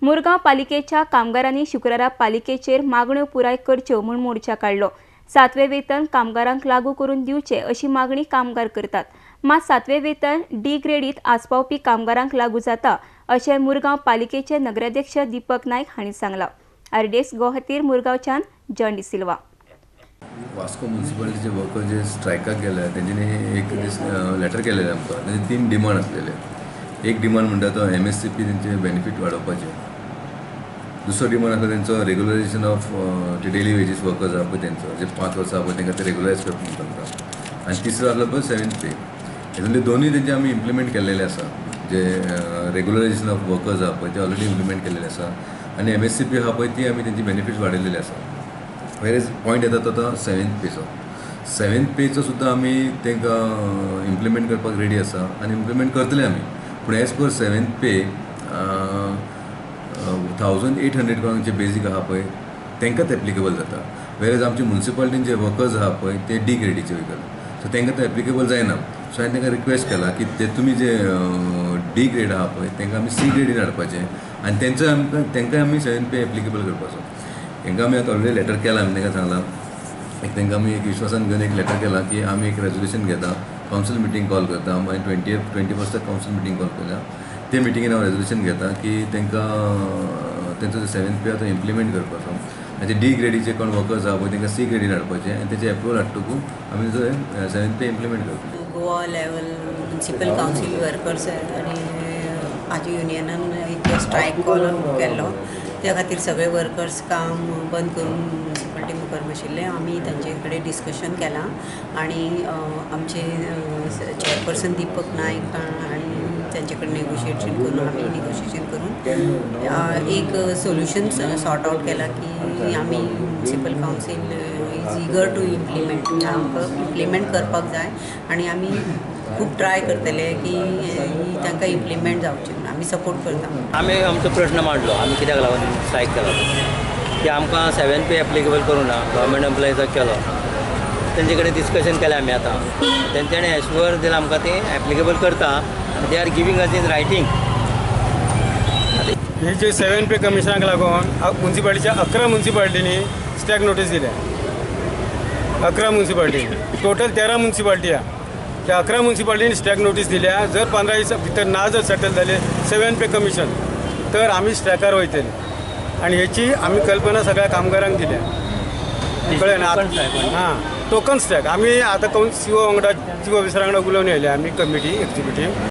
मुरगांव पालिकेच्या कामगारांनी शुक्रारा पालिकेचेर मागण्यो पुराय करच्यो म्हूण मोर्चा काडलो। सातवे वेतन कामगारांक लागू करून दिवचे अशी मागणी कामगार करतात। मात सातवे वेतन डी ग्रेडीत आसपावपी कामगारांक लागू जाता अशें मुरगांव पालिकेचे नगराध्यक्ष दीपक नायक हांणी सांगलां। आरडीएक्स गोवा खातीर मुरगांवच्यान जॉन डिसिल्वा। वास्को म्युनिसिपालिटीचे वर्कर जे स्ट्रायकाक गेले तेंच्यांनी एक दीस लेटर केलेलें आमकां। तेंचे 3 डिमांड आसलेले। एक डिमांड म्हणटा तो MSCP तेंचे बेनिफीट वाडोवपाचे। दुसरो डिमांड आसलो तेंचो रेगुलरायझेशन ऑफ जे डेली वेजीस वर्कर्स आहा पळय तेंचो, जे 5 वर्सां आहा पळय तेंकां ते रेगुलरायज करप म्हणटा आमकां। आनी तिसरो आसलो पळय 7th पे। हेतूंतले दोनूय तेंचे आमी इम्प्लिमेंट केल्लेले आसा। जे रेगुलरायझेशन ऑफ वर्कर्स आहा पळय ते ऑलरेडी इम्प्लिमेंट केल्लेले आसा आनी MSCP आहा पळय ती आमी तेंची बेनिफिट्स वाडयलेले आसा। वेरेज पॉयंट येता तो आतां 7th पेचो। 7th पेचो सुद्दां आमी तांकां इम्प्लिमेंट करपाक रेडी आसा आनी इम्प्लिमेंट करतले आमी। पूण एज पर 7th पे 1800 कोणाक जे बेजीक आहा पळय तांकांच एप्लिकेबल जाता। वेरेज आमचे म्युनिसिपालिटीन जे वर्कर्स आहा पळय ते डी ग्रेडीचे वयतात, सो तांकां ते एप्लिकेबल जायना। सो हांवें तांकां रिक्वेस्ट केला की ते तुमी जे डी ग्रेड आहा पळय तांकां आमी सी ग्रेडीन हाडपाचें आनी तेंचो आमकां तांकां आमी 7th पे एप्लिकेबल करपाचो। तांकां आमी आतां ऑलरेडी लेटर केलां, आमी तांकां सांगलां, एक तांकां आमी एक विश्वासान घेवन एक लेटर केलां की आमी एक रेजोल्युशन घेता, कावन्सील मिटींग कॉल करता। मागीर 21 कावन्सील मिटींग कॉल केल्या, ते मिटिंगेन हांव रेजोल्युशन घेता की तांकां तेंचो 7th पे आतां इम्प्लिमेंट करपाचो आनी ते डी ग्रेडीचे कोण वर्कर्स आहा पळय तांकां सी ग्रेडीन हाडपाचें आनी तेचें एप्रुवल हाडटकूच आमी तेचो 7th पे इम्प्लिमेंट करतले। Goa level municipal council workers आनी आजी युनियनान एक स्ट्रायक कॉल केल्लो, त्या खातीर सगळे वर्कर्स काम बंद करून म्युनिसिपालिटी मुखार बशिल्ले। आमी तांचे कडेन डिस्कशन केलां आनी आमचे चेअरपर्सन दीपक नायक आनी तांचे कडेन नेगोशिएशन करून आमी नेगोशिएशन करून एक सोल्युशन सॉर्ट आवट केलां की आमी municipal council is eager to implement, आमकां इम्प्लिमेंट करपाक जाय आनी आमी खूब ट्राय करतले की तांकां इम्प्लिमेंट जावचें म्हणून आमी सपोर्ट करता। आमी आमचो प्रश्न मांडलो, आमी कित्याक लागून स्ट्रायक केलो की आमकां 7th पे एप्लिकेबल करूं ना, गव्हर्मेंट एम्प्लॉइजाक केलो, तेंचे कडेन डिस्कशन केलें आमी। आतां तेंच्यांनी एश्युअर दिलां आमकां ते एप्लिकेबल करता, they are giving us in writing. हे जे 7th पे कमिशनाक लागून म्युनिसिपालिटीच्या 11 म्युनिसिपालिटींनी स्ट्रायक नोटीस दिल्या। 11 म्युनिसिपालिटी, टोटल 13 म्युनिसिपालिटी आहा, त्या 11 म्युनिसिपालिटींनी स्ट्रायक नोटीस दिल्या। जर 15 दिसां भितर ना जर सेटल जाले 7th पे कमिशन तर आमी स्ट्रायकार वयतले आनी हेची आमी कल्पना सगळ्या कामगारांक दिल्या, कळ्ळें ना? हां, टोकन स्ट्रायक आमी आतां सीओ वांगडा, चीफ ऑफिसरा वांगडा उलोवन येयल्या आमी कमिटी एक्झिक्युटीव।